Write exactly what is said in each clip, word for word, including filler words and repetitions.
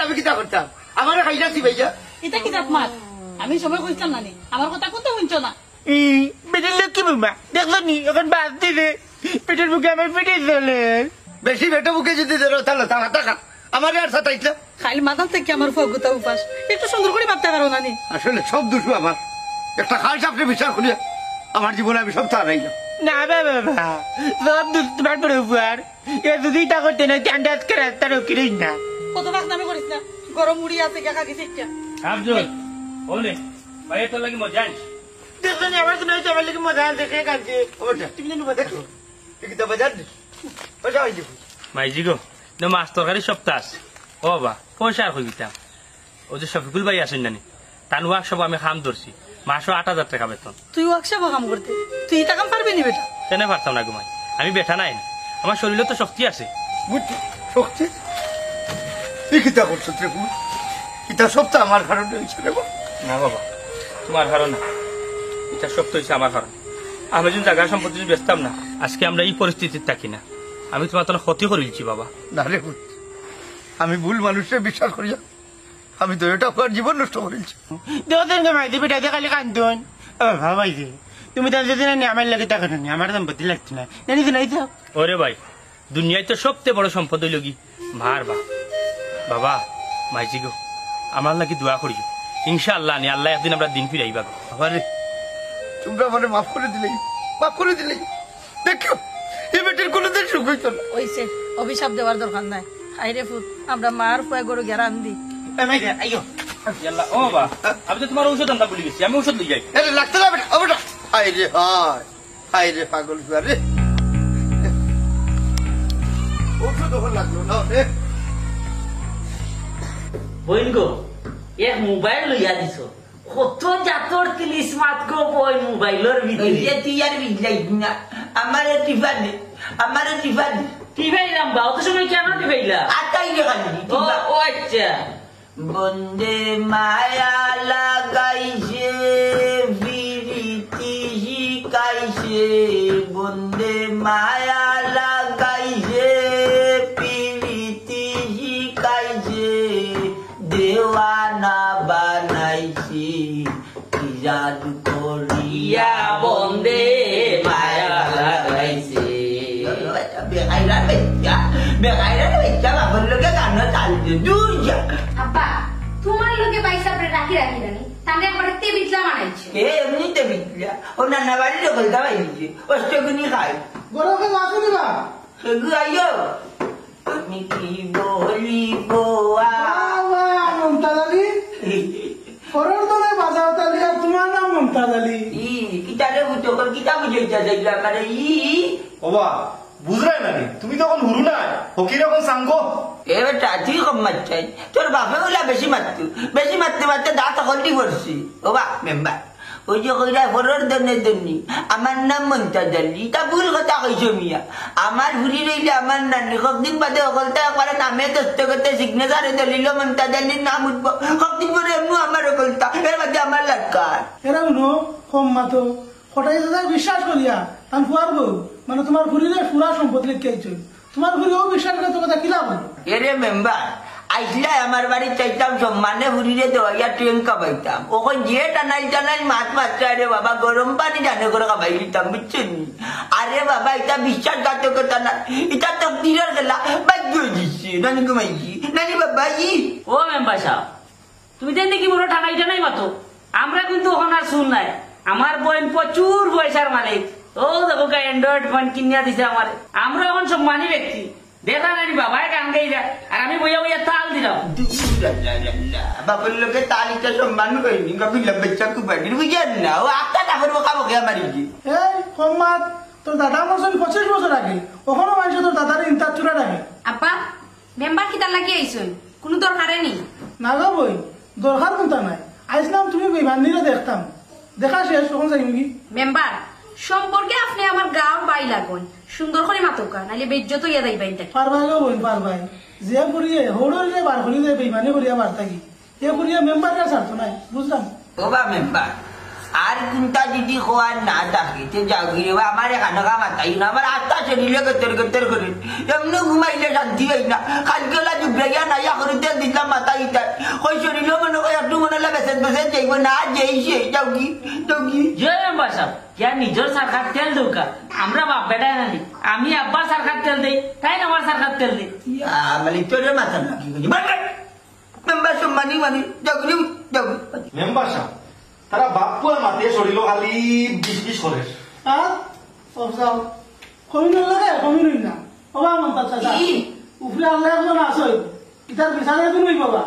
আমি কিতা করতাম? আমারে খাইলা চিবাইয়া। ইটা কিতা মাত? আমি সময় কইছিলাম না নি? আমার কথা কুন্তা হুনছো না? ই, বেটির লগে কি বলবা? দেখছো নি? অখন বাস দিছে। পেটের ভুকে আমার পেটে চলে। বেশি পেটে ভুকে যদি ধরো, তাহলে তা মাথা খা। আমারে আর সাতাইছ না। খাইল মাথার থাকি আমার ফুয়া গুতা উপাস। একটু সুন্দর করি ভাবতে পারো না নি? আসলে সব দুষু আমার। একটা খাল সাপরে বিচার করিয়া আমার জীবনে আমি সব হারাইলাম। না বাবা, বাবা, সব দুষ তোমার বড় ফুয়ার। এ যদি ইটা করতে না, তে আমরা আজকে রাস্তা রকি রই না। কত ফাঁকনামি করিস না। গরম মুড়ি আছে, গেখা গেছে একটা। আফজল, ওনে, ভাই, তোর লাগি মজা আনছি। দেখো নি, আমার তো নয়, আমার লাগি মজা আনছে, কে কাঁদছে? ওটা। তুমি জানো বাজার? তুমি তো বাজার নেই। ওটা হয়ে যাবো। মাইজি গো, না মাছ তরকারি সপ্তাহ আছে। ও বাবা, পয়সা আর কই দিতাম? ওই যে শফিকুল ভাই আছইন না নি? তান ওয়ার্কশপ আমি কাম ধরছি, মাসো আট হাজার টেকা বেতন। তুই ওয়ার্কশপো কাম করতে, তুই ইতা কাম পারবি নি বেটা? কেনে পারতাম না গো মাই, আমি বেটা নায় নি, আমার শরীলো তো শক্তি আছে। বুঝছি, শক্তি? তুই কিতা করছস রে পুত? ইতা সব তো আমার কারণে অইছে রে বাবা। না বাবা, তোমার কারণে না, ইতা সব তো অইছে আমার কারণে। আমি যদি জাগা সম্পত্তি যদি বেচতাম না, আজকে আমরা ই পরিস্থিতিত থাকি না। আমি তোমার তো ক্ষতি করিলছি বাবা। না রে পুত, আমি ভুল মানুষরে বিশ্বাস করিয়া আমি দুইটা ফুয়ার জীবন নষ্ট করিলছি। দেখো তো, মাইজি বেটা যে খালি কান্দন। ও বাবা, মাইজি, তুমি তার যদি না নি, আমার লগে থাকো না নি, আমার সম্পত্তি লাগতো না। না নি, না নি, যাও। ওরে ভাই, দুনিয়াত তো সবচেয়ে বড় সম্পদ অইলো গি মার বা। বাবা, মাইজি গো, আমার লাগি দোয়া করিও। ইনশাআল্লাহ নি, আল্লায় একদিন আমরার দিন ফিরাইবা গো। বাবা রে, তোমরা আমারে মাফ করি দিলাইও, মাফ করি দিলাইও। দেখো, ই বেটির কুনুদিন সুখ অইতো না। অইছে, অভিশাপ দেওয়ার দরকার নাই। হায় রে পুত, আমরা মার ফুয়া গরু গেরান দি। এ মাইজি, আইও। ইয়াল্লা, ও বাবা, আমি তো তোমার ঔষধ আনতাম ভুলি গেছি, আমি ঔষধ লই যাই। আরে লাগতো না বেটা, ও বেটা। হায় রে হায়, হায় রে পাগল ফুয়া রে। ঔষধ অখন লাগলো না রে। বইন গো, এক মোবাইল লইয়া দিছো। কত জাতর তিলিস মাত গো বইন মোবাইলর ভিতরে। এই যে তুই আর বিজলাই না, আমারে টিপা দে, আমারে টিপা দে। টিপাইলাম বা, অত সময় কেনে টিপাইলা? আতাই রে খালি, ও, টিপা। ও আচ্ছা। বন্দে মায়া লাগাইছে, পিরিতি শিখাইছে। বন্দে মায়া লাগাইছে, পিরিতি শিখাইছে। দেওয়ানা বানাইছে, কি জাদু করিয়া বন্দে মায়া লাগাইছে। বেকাইরা বেচ্চা, বেকাইরা বেচ্চা, বাবার লগে গানো চাল দে, দূর যা। আব্বা, তোমার লগে ভাইসাবরে রাখি রাখি জানি, তাহলে একবারে তেবিতলা বানাইছে। এ, এমনি তেবিতলা, ও নানা বাড়ির হকলতা বাইরিছে, অষ্টগুনি খাই। গরমে লাগো না। সেগু আইও। আমি কি বলিব আর? বাহ, বাহ, মমতাজ আলী। পরর দলে বাজাও তালি, আর তোমার নাম মমতাজ আলী। ই, কিতারে বুঝো কর, কিতা বুঝাইতা চাইলা আমারে, ই? ওবা, বুঝরায় না নি? তুমি তো অখন হুরু নায়, ফকির অখন সাঙ্গো। এ বেটা, তুই কম মাতছস। তোর বাপে ওলা বেশি মাততো, বেশি মাততে মাততে দাঁত হকলদি পড়ছে। ওবা, মেম্বার। ওই যে কইরা পরর দনে দনি, আমার নাম মমতাজ আলী, ইতা ভুল কথা কইছো মিয়া। আমার ফুরি রইলে আমার নানি, কতদিন বাদে হকলতা একবারে নামে দস্তখতে সিগনেচারে দলিলো মমতাজ আলীর নাম উঠবো। কতদিন পরে এমনু আমার হকলতা, এর বাদে আমার লাগার। এরা হুনো, কম মাতো, কটাই দাদা বিশ্বাস করিয়া, তান ফুয়ার বউ, মানে তোমার ফুরিরে পুরা সম্পদ লেখকে আইছো। তোমার ফুরি ও বিশ্বাস করে তো কথা কিলা বলো? এরে মেম্বার, আইসলাই আমার বাড়ি চাইতাম সম্মানে ফুরিরে দেওয়াইয়া ট্রেন কাবাইতাম। ওখন যে টানাইল টানাইল মাত মাতছে, আরে বাবা, গরম পানি জানে করে কাবাই দিতাম, বুঝছেন নি? আরে বাবা, ইটা বিশ্বাসঘাতকতা না, ইটা তকদিরের খেলা, বাধ্য হয়ে দিচ্ছে। নানি ঘুমাইছি, নানি বাবা, ই। ও মেম্বার সাহেব, তুমি তো এমনি কি বড় ঠানাই ঠানাই মাতো? আমরা কিন্তু ওখানে আর শুন নাই। আমার বইন প্রচুর পয়সার মালিক। ও দেখো কা Android ফোন কিনিয়া দিছে আমারে। আমরা এখন সম্মানী ব্যক্তি। দেখরা নানি বাবায় গান গাইরা, আর আমি বইয়া বইয়া তাল দিলাম। দূর আল্লাহ, আল্লাহ। বাবার লগে তাল ইটা সম্মান করিনি, বাবু লম্বা চাকু বাড়ির বুঝেন না, ও আটটা কাপড় বোকা বকে আমার ইয়ে। এই, কম মাত, তোর দাদা মরছইন পঁচিশ বছর আগে, ওখানো মানুষ তোর দাদারে ইন্তার চূড়া ডাকে। আপা, মেম্বার কিতার লাগি আইছইন? কুনু দরকারে নি? না গো বইন, দরকার কুনতা নাই। আইছলাম তুমি বেইমানিরে দেখতাম। দেখা শেষ, কখন যাইমুগি? মেম্বার, সম্পর্কে আপনে আমার গাঁওর ভাই লাগইন। সুন্দর করি মাতউক্কা, নাইলে বেইজ্জত অইয়া যাইবা ইনতা। পারবায় গো বইন, পারবায়। যে ফুরিয়ে হৌররে বার করি দেয়, বেইমানি করিয়া বার থাকি। এ ফুরিয়ে মেম্বাররে ছাড়তো নায়, বুঝলাম। ওবা মেম্বার, আর কুনতা যদি খোয়ার না থাকে, তে যাওগি রে বা, আমার এখানো কাম আতাই না, আমার আত্মা শরীরে গেতর গেতর করে। এমনে ঘুমাইলে শান্তি পাই না। কালকে ওলা জুবরাইয়া নাইয়া করে তেল দিতাম মাথা ইতায়। ওই শরীরও মনে হয় একটু মনে হলে বেসেন বেসেন যাইব না, আর যেই সেই, যাওগি, যাওগি। জয় মেম্বার সাহেব, ইয়া নিজর সারকাত তেল দরকার। আমরা বাপ বেটায় নানি, আমি আব্বার সারকাত তেল দেই, তাইন আমার সারকাত তেল দেই। ইয়া, মানে তোরে মাথা নাকি? মেম্বার সম্মানী মানে, যাওগি, যাওগি। মেম্বার সাহেব, তারা বাপ পুয়ার মাতে শরীরও খালি বিষ বিষ করে। হ্যাঁ? ও যাও। কমি নইল লাগে, কমি নইল না। ও বা মন্তাজ চাচা, ই। উপরে আল্লাহ একজন আছে, ইতার বিচারে তুমি বাবা।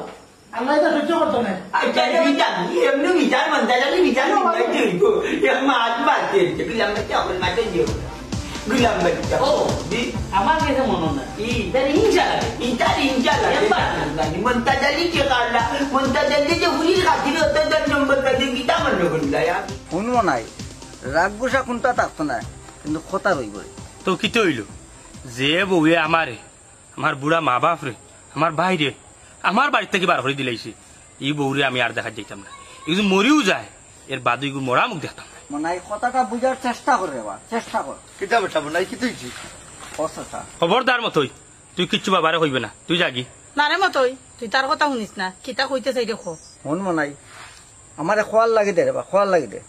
আল্লাহ এটা সহ্য করতো না। আচ্ছা, এটা বিচার, এমনি বিচার, মন্তাজ আলী বিচার, বিচার কি হইব? এ মাছ মারতে হচ্ছে, গুলাম বাচ্চা, এখন মাঠে যেও। গুলাম বাচ্চা। ও, দি? আমার কাছে মনে হয়। ই। ইতার হিংসা লাগে। ইতার হিংসা লাগে। এবার। মন্তাজ আলী যে কারলা, মন্তাজ আলী যে হুলির খাতিরে অত দাম নম্বর তাদের গীতা মনে করলা, ইয়া। হুনবো নাই, রাগ গুসা কুনটা থাকতো না, কিন্তু কথা রইব। তো কিতা অইল? যে বউয়ে আমারে, আমার বুড়া মা বাপরে, আমার ভাইরে, আমার বাড়ি থাকি বার করি দিলাইছে, ই বউরে আমি আর দেখাত যাইতাম না। ই যদি মরিও যায়, এর বাদে ইগুর মরা মুখ দেখতাম না। মনাই, কথাটা বুঝার চেষ্টা কর রে বা, চেষ্টা কর। কিতা বেটা মনাই, কিতা অইছে? ও চাচা। খবরদার মতই, তুই কিচ্ছু বাবারে কইবে না, তুই যাগি। না রে মতই, তুই তার কথা হুনিস না, কিতা কইতে চাই রে ক। হুন মনাই, আমারে খোয়ার লাগি দে রে বা, খোয়ার লাগি দে।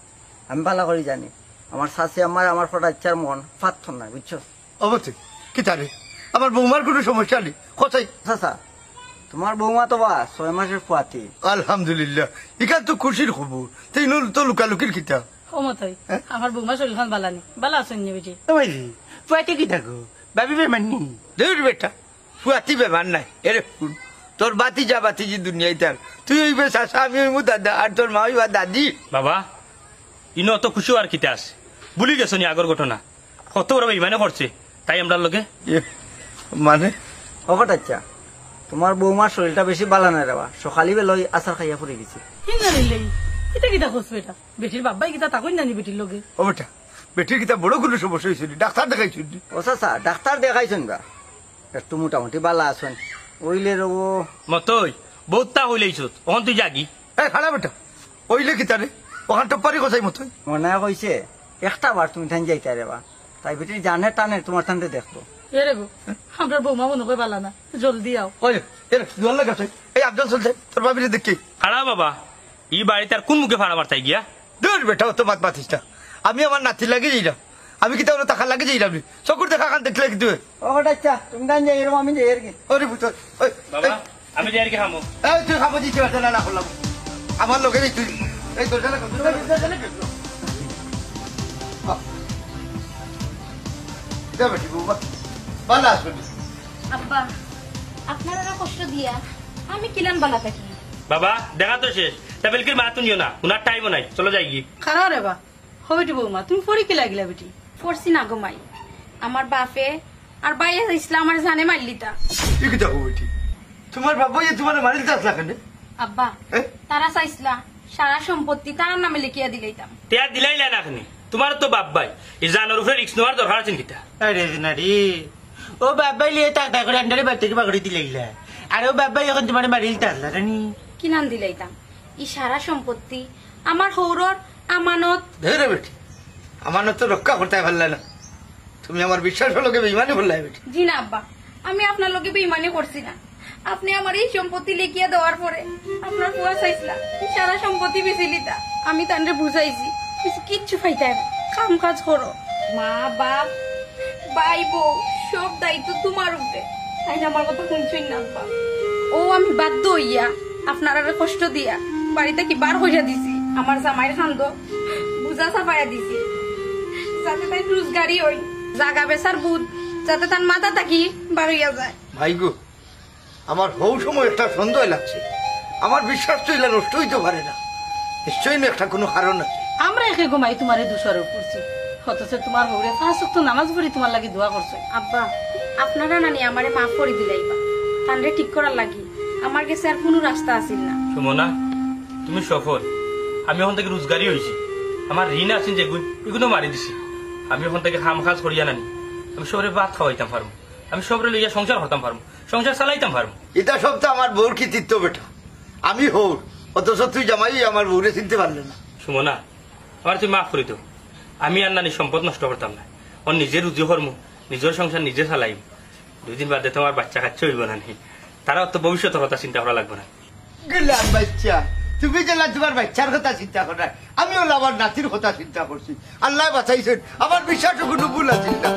আমি ভালা করি জানি, আমার শাশি আমার, আমার ফটা ইচ্ছার মন ফাত্তর নাই, বুঝছো? অবশ্যই। কিতা রে? আমার বৌমার কোনো সমস্যা নেই। কোথায়? চাচা, তোমার বৌমা তো বা ছয় মাসের ফুয়াতি। আলহামদুলিল্লাহ। ইখান তো খুশির খবর। তে ইনো তো লুকালুকির কিতা? ও মতই, হ্যাঁ? আমার বৌমা শরীর খান বালা নি। বালা আছইন নি বেটি? ও ভাইজি, ফুয়াতি কিতা গো? ভাবি বেমার নি? দূর বেটা, ফুয়াতি বেমার নাই। এরে হুন, তোর বাতিজা বাতিজি দুনিয়াইত আর। তুই অইবে চাচা, আমি অইমু দাদা, আর তোর মা অইবা দাদি। বাবা, ইনো অত খুশি অওয়ার কিতা আছে? ভুলি গেছো নি আগর ঘটনা? কত বড় বেইমানি করছে, তাই আমরার লগে। এ, মানে? ও ফটাচ্চা, তোমার বৌমার শরীরটা বেশি বালা নায় রে বা, সকালি বেলা ওই আছাড় খাইয়া পড়ি গেছে। ইন্না লিল্লাহি, ইতা কিতা কস বেটা? বেটির বাবাই কিতা থাকইন না নি বেটির লগে? ও বেটা, বেটির কিতা বড় কোনো সমস্যা অইছে নি? ডাক্তার দেখাইছইন নি? ও চাচা, ডাক্তার দেখাইছইন বা, একটু মোটামুটি বালা আছইন। অইলে রে ও। মতই, বউততা কইলাইছত, অখন তুই যাগি। এই খাড়া বেটা, অইলে কিতা রে? অখান টপ্পারি কথাই মতই। মনায় কইছে, একটা বার তুমি তান যাইতায় রে বা। তাই বেটির জানে টানে তোমার তানরে দেখতো। এরে গো, আমরার বৌমা মনো কয় বালা না, জলদি আও। ওই, এরে, দুয়ার লাগা আছে। এই আফজল চলছে, তোর ভাবিরে দেখি। খাড়া বাবা, ই বাড়িত আর কোন মুখে ফাড়া মারতায় গিয়া? দূর বেটা, অত মাত মাতিস না। আমি আমার নাতির লাগি যাইরাম। আমি কিতা অনো থাকার লাগি যাইরাম নি? চকুর দেখা খান দেখলে কিতা অয়? ও ফটাচ্চা, তুমি তান যাই এরকম আমি যাই আর কি। ওরে পুত, ওই, বাবা, এই। আমি যাই আর কি খামো। এই, তুই খামো দিতে পারছ না, না করলাম। আমার লগে নেই তুই। এই দরজা লাগা, দরজা লাগা, দরজা লাগা। আহ। যা বেটি বৌমা, বালা আছো নি? আব্বা, আপনারারে কষ্ট দিয়া আমি কিলান বালা থাকি? বাবা, দেখা তো শেষ। তা বেলকির মাত হুনিও না, হুনার টাইমও নাই। চলো যাইগি। খাড়া রে বা। ও বেটি বৌমা, তুমি পড়ি কিলা গেলা বেটি? পড়ছি না গো মাই। আমার বাপে আর ভাইয়ে চাইছলা আমারে জানে মারিলিতা। ই কিতা কও বেটি? তোমার বাপ ভাইয়ে তোমারে মারিলিতা আছলা কেনে? আব্বা, এ? তারা চাইছলা সারা সম্পত্তি তারার নামে লেখিয়া দিলাইতাম। তে আর দিলাইলা না কেনে? তোমার তো বাপ ভাই, ই জানর উপরে রিস্ক নেওয়ার দরকার আছে নি কিতা? আরে না রে, ও বাপ ভাই লিয়ে তাক তাক করে আন্ডারে বাড়ি থাকি বার করি দিলাইলা। আর ও বাপ ভাই অখন তোমারে মারিলিতা আছলা নি। কিলান দিলাইতাম? ই সারা সম্পত্তি আমার হউরর আমানত। ধরে বেটি, আমানত তো রক্ষা করতায় পারলা না। তুমি আমার বিশ্বাসর লগে বেইমানি করলায় বেটি। জি না আব্বা, আমি আপনার লগে বেইমানি করছি না। আপনে আমারে ই সম্পত্তি লেখিয়া দেওয়ার পরে আপনার ফুয়া চাইছলা ই সারা সম্পত্তি বেচিলিতা। আমি তানরে বুঝাইছি, কিছু কিচ্ছু পাইতায় না, কাম কাজ করো। মা, বাপ, ভাই, বউ, সব দায়িত্ব তোমার উপরে। তাইন আমার কথা হুনছইন না আব্বা। ও আমি বাধ্য অইয়া আপনারারে কষ্ট দিয়া বাড়ি থাকি বার করিয়া দিছি। আমার জামাইর কান্দো বুঝা চাপাইয়া দিছি, যাতে তাইন রোজগারি অইন, জাগা বেচার ভূত যাতে তান মাথা থাকি বার অইয়া যায়। ভাই গো, আমার হউ সময় একটা সন্দেহ লাগছে। আমার বিশ্বাস তো ইলা নষ্ট অইতো পারে না, নিশ্চয়ই না একটা কোনো কারণ আছে। আমরা একে গো মাই তোমারে দোষারোপ করছি, অথচ তোমার হউরে পাঁচ ওয়াক্ত নামাজ পড়ি তোমার লাগি দোয়া করছে। আব্বা, আপনারা নানি আমারে মাফ করি দিলাইবা, তানরে ঠিক করার লাগি আমার গেছে আর কোনো রাস্তা আছিল না। সুমনা, তুমি সফল। আমি অখন থাকি রোজগারি অইছি, আমার ঋণ আছিল যেগুন, ইগুনও মারি দিছি। আমি অখন থাকি কাম কাজ করিয়া নানি, আমি সবরে ভাত খাওয়াইতাম পারমু, আমি সবরে লইয়া সংসার করতাম পারমু, সংসার চালাইতাম পারমু। ইতা সব তো আমার বউর কৃতিত্ব বেটা। আমি হউর, অথচ তুই জামাই আমার বউরে চিনতে পারলে না। সুমনা, আমার তুই মাফ করি দেও। আমি আর নানি সম্পদ নষ্ট করতাম না। ওর নিজে রুজি করমু, নিজর সংসার নিজে চালাইমু। দুই দিন বাদে তোমার বাচ্চা কাচ্চা অইবো না নি? তারা অত ভবিষ্যতর কথা চিন্তা করা লাগবো না। গেলাম বাচ্চা, তুমি যেলা তোমার বাচ্চার কথা চিন্তা করো না, আমি অলা আমার নাতির কথা চিন্তা করছি। আল্লায় বাঁচাইছইন, আমার বিশ্বাসো কুনু ভুল আছিল না।